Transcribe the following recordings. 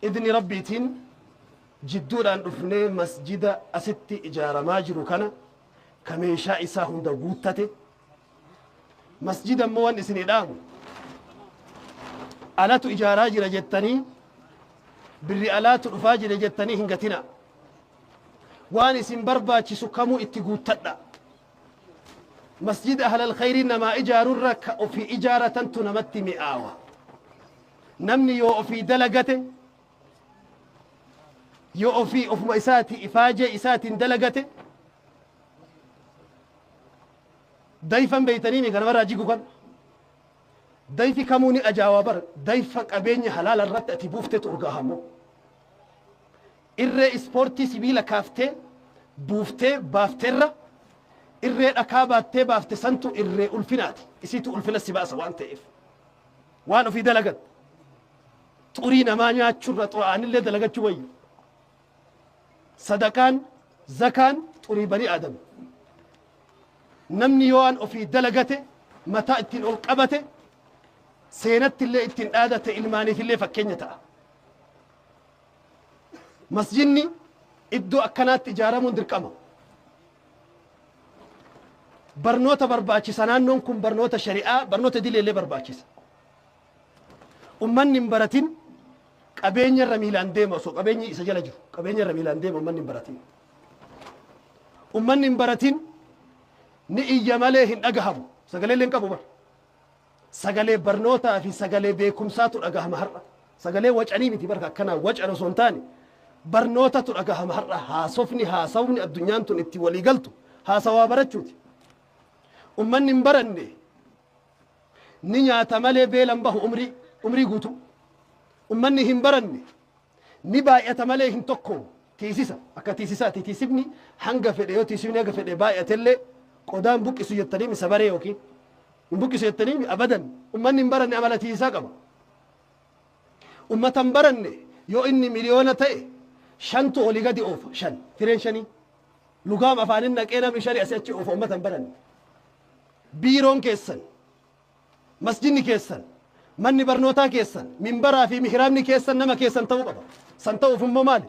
Idni Rabbiitiin jidduudhaan dhufnee masjida asitti ijaaramaa jiru kana ka meeshaa isaa hunda guuttate. Masjida immoo waan isinii dhaamu, alatu ijaaraa jira jettanii, birri alaatu dhufaa jira jettanii hin gatina. Waan isin barbaachisu kamuu itti guuttadha. Masjida ahlal khayrii namaa ijaarurra ka ofii ijaaratantu namatti mi'aawa. Namni yoo ofii dalagate, yoo ofii ofuma isaati ifaajee isaatiin dalagate, dayfan beeytaniimi ka namarraa jigu kan dayfi kamuu ni ajaawaa bar. Dayfa qabeenya halaala irratti ati buuftetu urgaaha. Immoo irree ispoortii sibiila kaaftee buuftee baafteerra irree dhakaa baattee baafte santu irree ulfinaati, isiitu ulfina si baasa. Waan ta'eef waan ofii dalagat xurii namaa nyaachurra xuraa'anillee dalagachuu wayya. Sadaqaan, zakaan xurii banii aadam. Namni yoo waan ofii dalagate mataa ittiin ol qabate, seenatti illee ittiin dhaadate, ilmaaniif illee fakkeenya ta'a. Masjidni iddoo akkanaatti ijaaramuun dirqama. Barnoota barbaachisa. Naannoon kun barnoota shari'aa, barnoota idilee illee barbaachisa. Ummanni hin baratin qabeenya irra miilaan deema. Osoo qabeenyi isa jala jiru qabeenya irra miilaan deema. Ummanni hin baratin, ummanni hin baratin ni iyya malee hin dhagahamu. Sagalee illee hin qabu bar. Sagalee barnootaa fi sagalee beekumsaatu dhagahama har'a. Sagalee wacanii miti barka, akkanaa wacan osoo hin taane barnootatu dhagahama har'a. Haasofni, haasawni addunyaan tun itti walii galtu haasawaa barachuuti. Ummanni hin baranne ni nyaata malee beelan bahu umrii guutuu. Ummanni hin baranne ni baay'ata malee hin tokkoomu. Tiisisa akka tiisisaati. Tiisifni hanga fedhe yoo tiisifni hanga fedhe baay'atellee qodaan buqqisu jettanii misa baree yookiin hin buqqisu jettanii abadan. Ummanni hin baranne amala tiisisaa qaba. Ummata hin baranne yoo inni miliyoona ta'e shantu olii gadi oofa. Shan fireen shanii lugaam afaanin naqee namni shani asii achi oofa. Ummata hin baranne biiroon keessan, masjidni keessan, manni barnootaa keessan, minbaraa fi mihraabni keessan nama keessan ta'uu qaba. San ta'uuf immoo maali?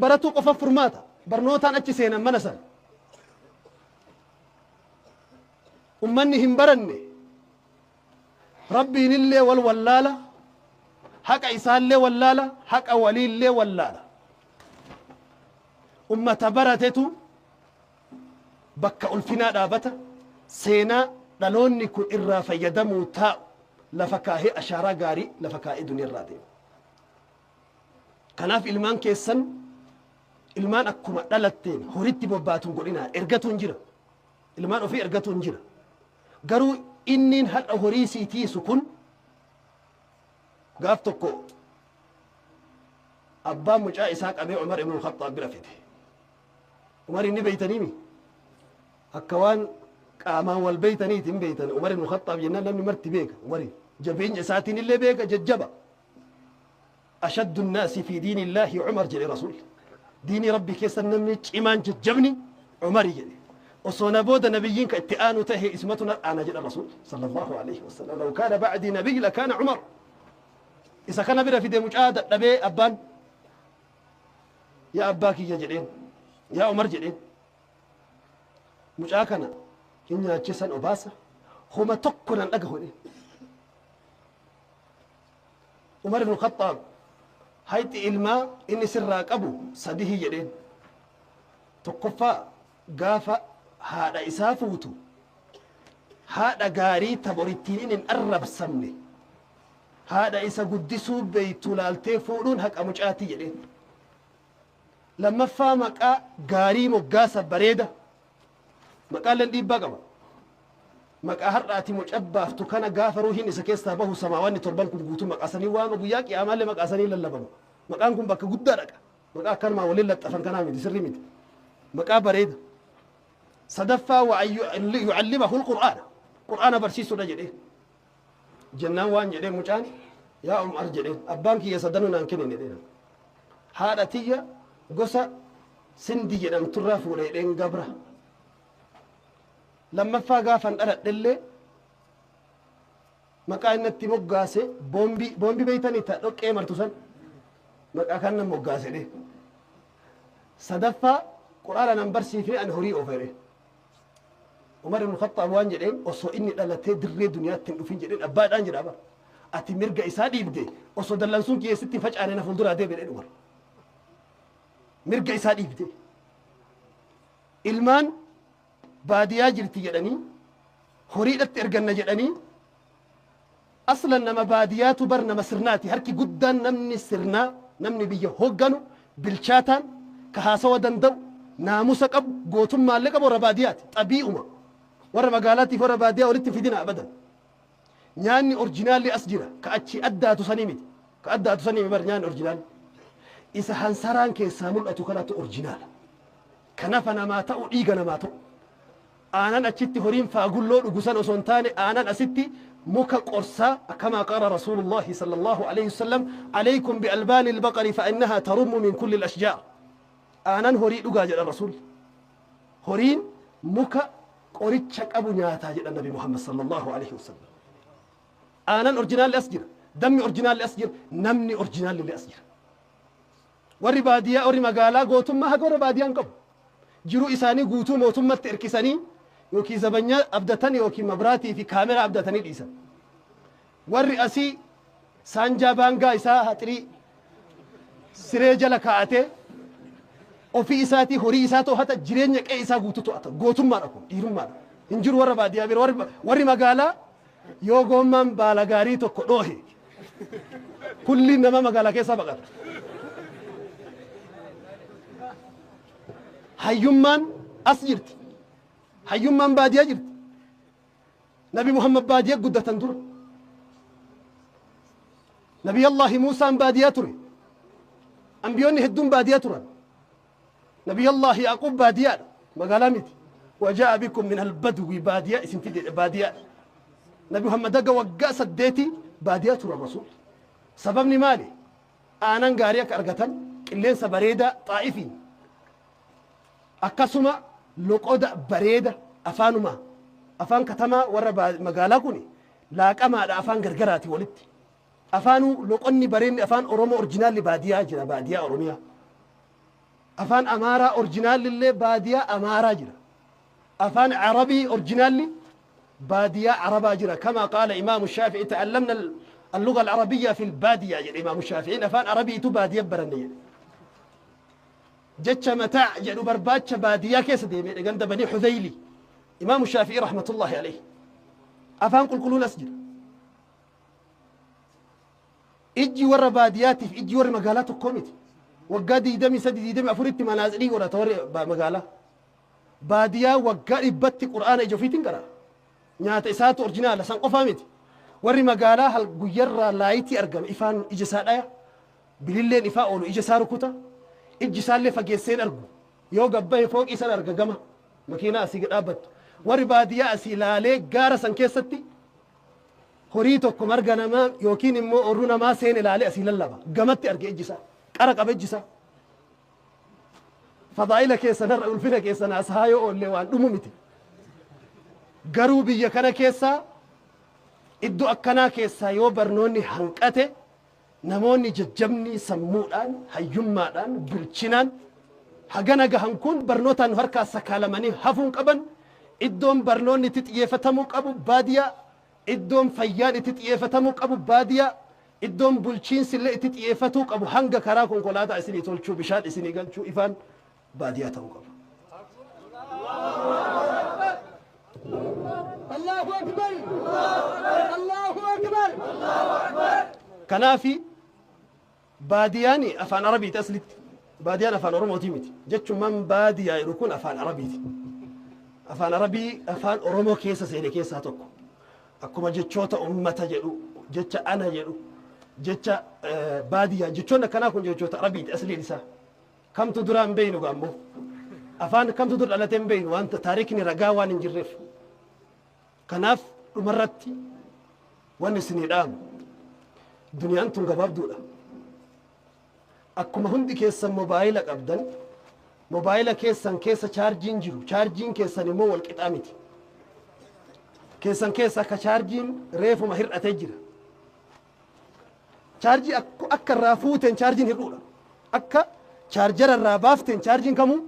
Baratuu qofa furmaata. Barnootaan achi seenan mana sana. Ummanni hin baranne Rabbiin illee wal wallaala, haqa isaallee wallaala, haqa waliillee wallaala. Ummata baratetu bakka ulfinaa dhaabata, seenaa dhaloonni kun irraa fayyadamuu taa'u lafa kaahee, ashaaraa gaarii lafa kaahee duniyaa deema. Kanaaf ilmaan keessan ilmaan akkuma dhalatteen horitti bobbaatuun godhinaa. Ergatuun jira. Ilmaan ofii ergatuun jira. Garuu inniin har'a horii sii tiisu kun gaaf tokko abbaan mucaa isaa qabee Umar ibn Khattaab bira fide. Umar inni beeytaniimi? Akka waan qaamaan wal beeytaniiti hin beeytan. Umar ibn Khattaab jennaan namni marti beeka. Umari jabeenya isaatiin illee beeka, jajjaba. أشد الناس في دين الله عمر jedhe Rasuul. Diinii Rabbii keessa namni cimaan jajjabni Umari jedhe. Osoo na booda nabiyyiin ka itti aanu tahe ismatu na aana jedha Rasuul صلى الله عليه وسلم. لو كان بعدي نبي لكان عمر. Isa kana bira fide mucaa dadhabee abbaan. Yaa abbaa kiyya jedheen, yaa Umar jedheen, mucaa kana hin nyaachisan, obaasa, homa tokko nan dhagahu jedheen. Umar ibn Khattaab hayxi ilmaa inni sirraa qabu sadihi jedheen. Tokkoffaa, gaafa haadha isaa fuutu haadha gaarii ta borittiin inni hin arrabsamne, haadha isa guddisuu beeytu laaltee fuudhuun haqa mucaati jedheen. Lammaffaa, maqaa gaarii moggaasa bareeda. Maqaaleen dhiibbaa qaba. Maqaa har'aati mucaa baaftu kana gaafa ruuhiin isa keessaa bahu samaawanni torban kun guutuu maqaa sanii waama. Guyyaa qiyaamaallee maqaa sanii lallabama. Maqaan kun bakka guddaa dhaqa. Maqaa akkanumaa waliin laxxafan kanaa miti, sirrii miti. Maqaa bareeda. Sadaffaa, يعلمه القرآن, qur'aana barsiisuudha jedhee. Jennaan waan jedhee mucaan, yaa Umar jedheen, abbaan kiyya sadanuu naan kennine jedheen. Haadha tiyya gosa Sindi jedhamturraa fuudhe jedheen, gabra. Lammaffaa, gaafan dhaladhellee maqaa inni itti moggaase boombii. Boombii beeytanii ta dhoqqee martu san? Maqaa kan nan moggaase jedhe. Sadaffaa Qur'aana nan barsiifne ani horii oofa jedhe. Umar ibn Khattaab waan jedheen osoo inni dhalatee dirree duniyaatti hin dhufin jedheen abbaadhaan jedha bara. Ati mirga isaa dhiibde osoo dallansuun kiyya sitti hin facaane na fuulduraa deebi jedheen Umar. Mirga isaa dhiibde. Ilmaan baadiyaa jirti jedhanii horiidhatti erganna jedhanii aslan nama baadiyaatu bar nama sirnaati. Harki guddaan namni sirnaa namni biyya hoogganu bilchaataan ka haasawa danda'u naamusa qabu gootummaallee qabu warra baadiyaati. Xabii'uma warra magaalaatiif warra baadiyaa walitti fidina abadan. Nyaanni orjinaalli as jira ka achi addaatu sanii miti. Ka addaatu sanii bar nyaanni orjinaalli. Isa hansaraan keessaa mul'atu kanatu orjinaala. Kanafa namaa ta'u dhiiga namaa ta'u. Aanan achitti horiin faagulloo dhugu san osoo hin taane aanan asitti muka qorsaa akkamaa qaala Rasuulullaahi sallallahu alaihi wasallam alaykum bialbaani albaqari fa innahaa tarummu min kulli al-ashjaar. Aanan horii dhugaa jedha Rasuulli. Horiin muka qoricha qabu nyaataa jedha Nabi Muhammad sallallahu alaihi wasallam. Aanan orjinaalli as jira, dammi orjinaalli as jira, namni orjinaalli illee as jira. Warri baadiyyaa warri magaalaa gootummaa haga warra baadiyaa hin qabu. Jiruu isaanii guutuu mootummatti erkisanii yookiin zabanyaa abdatan yookiin mabraatii fi kaameraa abdatanii dhiisan. Warri asii saanjaa baangaa isaa haxirii siree jala kaa'atee ofii isaatii horii isaa to'ata jireenya qe'ee isaa guutuu to'ata. Gootummaadha kun dhiirummaadha. Hin jiru warra baadiyyaa bira warri magaalaa yoo goommaan baala gaarii tokko dhoohe kulli nama magaalaa keessaa baqata. Hayyummaan as jirti. Hayyummaan baadiyyaa jirti. Nabi Muhammad baadiyyaa guddatan dura. Nabi Allahi Muusaan baadiyyaa ture. Ambiyoonni hedduun baadiyyaa turan. Nabi Allahi Yaaqub baadiyyaadha. Magaalaa miti. Wajaa'a bikum min albadwi baadiyyaa isin fide baadiyyaadha. Nabi Muhammad haga waggaa 8 baadiyyaa turan Rasuul. Sababni maali? Aanan gaarii akka argatan qilleensa bareedaa xaa'ifiin akkasuma loqoda bareeda afaanuma afaan katamaa warra magaalaa kun laaqamaadha afaan gargaraati walitti. Afaanuu loqonni bareenni afaan Oromoo orjinaalli baadiyaa jira baadiyaa Oromiyaa. Afaan Amaaraa orjinaalli illee baadiyaa Amaaraa jira. Afaan Arabii orjinaalli baadiyaa Arabaa jira. Kama qaala Imaamu Shaafi'i ta'allamna اللغة العربية في البادية jedhe Imaamu Shaafi'iin afaan Arabiitu baadiyaa baranne jedhe. Jecha mataa jedhu barbaacha baadiyaa keessa deemee ganda Banii Xudayli. Imaamu Shaafi'ii rahmatullahi alayhi. Afaan qulqulluun as jira. Ijji warra baadiyaatiif ijji warra magaalaa tokkoo miti. Waggaa 23 24tti manaazirii godhata warri magaalaa. Baadiyaa waggaa 100tti qur'aana ija ofiitiin qara. Nyaata isaatu orjinaala san qofaa miti. Warri magaalaa hal guyyarraa laayitii argame ifaan ija isaa dhaya. Bililleen ifaa oolu ija isaa rukuta. Ijji isaallee fageesseen argu. Yoo gabbahe fooqii san arga gama. Makiinaa asii dhaabbattu. Warri baadiyaa asii laalee gaara san keessatti horii tokko marga namaa yookiin immoo orru namaa seene laalee asii lallaba. Gamatti arge ijji isaa. Qara qaba ijji isaa. Fadaa'ila keessan har'a ulfina keessan haasa'aa yoo oolle waan dhumu miti. Garuu biyya kana keessaa iddoo akkanaa keessaa yoo barnoonni hanqate namoonni jajjabni sammuudhaan, hayyummaadhaan, bilchinaan hagana gahan kun barnootaan harkaa sakaalamanii hafuun qaban. Iddoon barnoonni itti xiyyeeffatamuu qabu baadiyaa, iddoon fayyaan itti xiyyeeffatamuu qabu baadiyaa, iddoon bulchiinsi illee itti xiyyeeffatuu qabu hanga karaa konkolaataa isinii tolchuu, bishaan isinii galchuu ifaan baadiyaa ta'uu qaba. Allahu Akbar! Allahu Akbar! Kanaafi baadiyaan afaan Arabiiti aslitti. Baadiyaan afaan Oromootii miti. Jechuun baadiyaa jedhu kun afaan Arabiiti. Afaan Arabii afaan Oromoo keessa seene keessaa tokko. Akkuma jechoota ummata jedhu, jecha ana jedhu, jecha baadiyaa jechoonni akkanaa kun jechoota Arabiiti asliin isaa. Kamtu duraa hin beeynu ammoo. Afaan kamtu dur dhalatee hin beeynu wanta taarikni ragaa waan hin jirreef. Kanaaf dhumarratti wanni isinii dhaamu duniyaan tun gabaabduudha. Akkuma hundi keessan mobaayila qabdan mobaayila keessan keessa chaarjiin jiru chaarjiin keessan immoo wal qixaa miti. Keessan keessa akka chaarjiin reefuma hir'atee jira. Chaarjii akka irraa fuuteen chaarjiin hir'uudha. Akka chaarjara irraa baafteen chaarjiin kamuu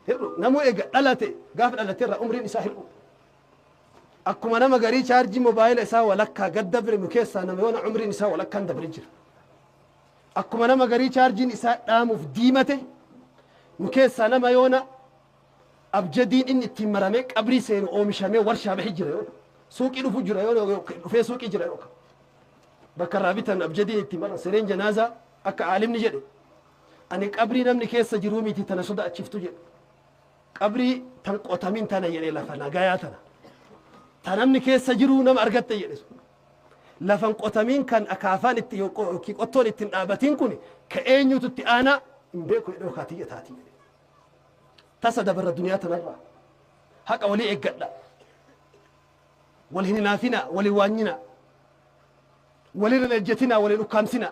hir'u. Namuu eega dhalate, gaafa dhalate irraa umriin isaa hir'u. Akkuma nama garii chaarjii mobaayila isaa walakkaa gad dabre, nu keessaa nama yoona umriin isaa walakkaan dabre jira. Akkuma nama garii chaarjiin isaa dhaamuuf diimate, nu keessaa nama yoona abjadiin inni ittiin maramee qabrii seenu oomishamee warshaa bahe jira, yoona suuqii dhufu jira, yoona dhufee suuqii jira, yookaan bakka irraa bitan abjadiin ittiin maran sireen janaazaa. Akka aalimni jedhe, ani qabrii namni keessa jiruu miti tana sodaachiftu jedhe, qabrii tan qotamin tana jedhe, lafa nagayaa tana ta namni keessa jiruu nama argatte jedhe. Lafan qotamiin kan akaafaan itti yookiin qottoon ittiin dhaabatiin kun ka eenyutu itti aanaa hin beeku jedhe, yookaan tiyya taati jedhe. Tasa dabarra duniyaa tanarraa. Haqa walii eeggadha, wal hin hinaafina, walin waanyina, walirra hin ejjetina, walin ukkaamsina,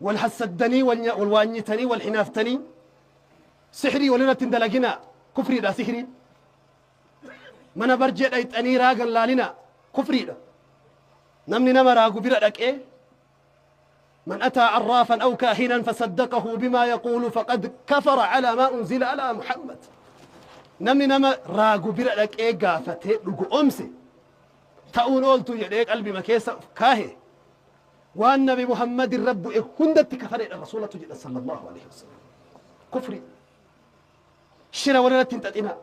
wal hassaddanii, wal waanyitanii, wal hinaaftanii sihrii walirratti hin dalagina. Kufriidha sihriin. Mana barjee dhayxanii raagan laalina, kufriidha. Namni nama raagu bira dhaqee, من أتى عرافا أو كاهنا فصدقه بما يقول فقد كفر على ما أنزل على محمد. Namni nama raagu bira dhaqee gaafatee dhugu omse ta'uun ooltu jedhee qalbima keessa kaahe, waan Nabi Muhammad irra bu'e hundatti kafareedha Rasuulatu jedha صلى الله عليه وسلم. Kufri. Shira walirratti hin xaxina,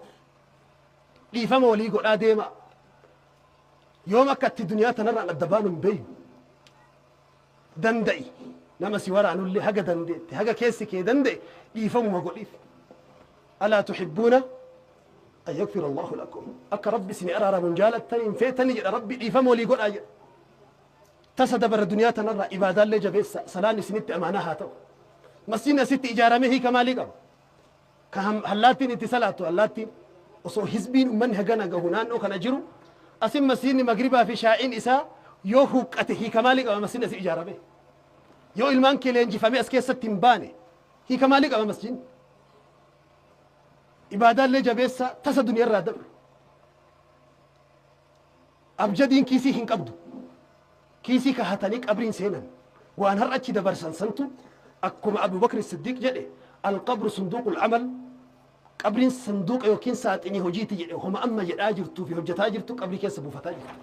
dhiifama walii godhaa deema. Yoom akka itti duniyaa tanarraan adda baanu hin beeynu. Danda'i nama si waraanullee, haga dandeette, haga keessi kee danda'e dhiifamuma godhiif. ألا تحبون أن يغفر الله لكم؟ Akka Rabbi isin araaramu hin jaalattanii, hin feetanii jedha Rabbi. Dhiifama walii godhaa jedha. Tasa dabara duniyaa tanarraa. Ibaadaallee jabeessa, salaan isinitti amaanaa haa ta'u. Masjiidni asitti ijaaramee hiika maalii qaba? Ka hallaattiin itti salaattu, hallaattiin, osoo hizbiin ummanni hagana gahu naannoo kana jiru asin masjiidni magribaa fi shaa'iin isaa yoo huqqate, hiika maalii qaba masjiidni asii ijaarame? Yoo ilmaan kee leenjifamee as keessatti hin baane, hiika maalii qaba masjiidni? Ibaadaallee jabeessa. Tasa duniyaarraa dabre. Abjadiin kiisii hin qabdu. Kiisii kahatanii qabriin seenan. Waan har'a achi dabarsan santu, akkuma Abu Bakr Siddiq jedhe, القبر صندوق العمل, qabriin sanduuqa yookiin saaxinii hojiiti jedhe. Homa amma jedhaa jirtuu fi hojjetaa jirtu qabrii keessa buufataa jirtu,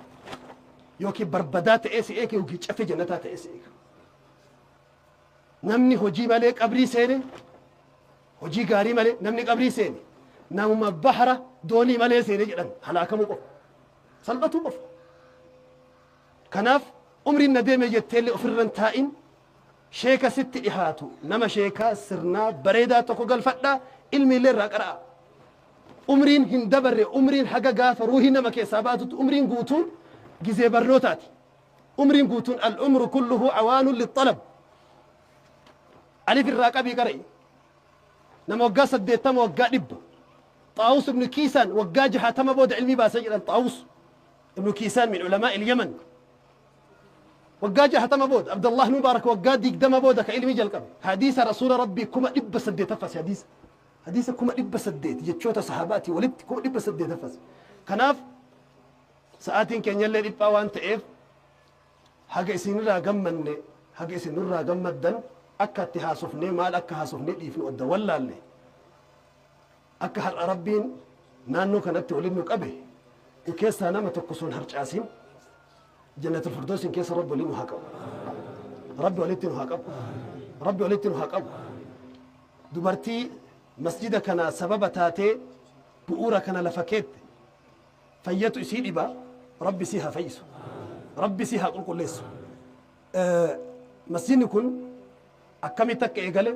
yookiin barbadaa ta'ee si eega, yookiin cafe jannataa ta'ee si eega. Namni hojii malee qabrii seene, hojii gaarii malee namni qabrii seene, namuma bahara doonii malee seene jedhan. Halaakamuu qofa, salphatuu qofa. Kanaaf umriin na deeme jetteellee ofirran taa'in. Sheeka sitti dhihaatu, nama sheekaa sirnaa bareedaa tokko galfadhaa, ilmi illee irraa qara'a. Umriin hin dabarre. Umriin haga gaafa ruuhii nama keessaa baatutti umriin guutuun gizee barnootaati. Umriin guutuun, العمر كله أوان للطلب. Alif irraa qabii qara'i. Nama waggaa 80, waggaa 100, Xaawus ibnu Kiisaan waggaa 60 booda ilmii baasee jedhan. Xaawus ibnu Kiisaan من علماء اليمن, waggaa 60 booda. Abdallah Mubaarak waggaa 20 booda ka ilmii jalqabe. Hadiisa Rasuula Rabbii 800,000 haffase. Hadiisa 800,000, jechoota sahabaatii walitti 800,000 haffase. Kanaaf sa'aatiin keenyallee dhiphaa waan ta'eef, haga isinirraa gammanne, haga isinirraa gammaddan, akka itti haasofnee, maal akka haasofnee dhiifnu adda wallaalle. Akka har'a Rabbiin naannoo kanatti waliin nu qabe, nu keessaa nama tokko sun harcaasin, jannatul firdoosin keessa Rabbi waliin nu haa qabu. Rabbi walitti nu haa qabu. Rabbi walitti nu haa qabu. Dubartii masjida kana sababa taatee bu'uura kana lafa keette, fayyatu isii dhiba, Rabbi isii haa fayyisu, Rabbi isii haa qulqulleessu. Masjidni kun akkamitti akka eegale,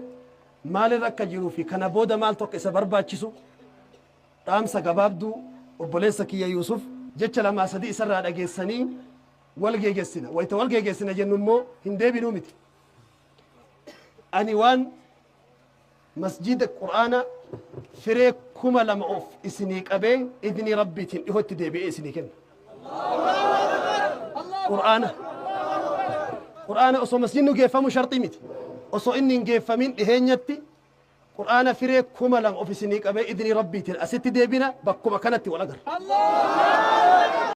maalirra akka jiruu fi kana booda maaltu akka isa barbaachisu, dhaamsa gabaabduu obboleessa kiyya Yuusuf jecha lamaa sadii isarraa dhageessanii wal geegessina. Wayita wal geegessina jennu immoo hin deebinuu miti. Ani waan masjida Qur'aana firee 2000 of isinii qabee, idnii Rabbiitiin dhihootti deebi'ee isinii kenna. Qur'aana osoo masjidni geeffamu sharxii miti. Osoo inni hin geeffamin dhiheenyatti Qur'aana firee 2000 of isinii qabee, idnii Rabbiitiin asitti deebina, bakkuma kanatti wal agarra.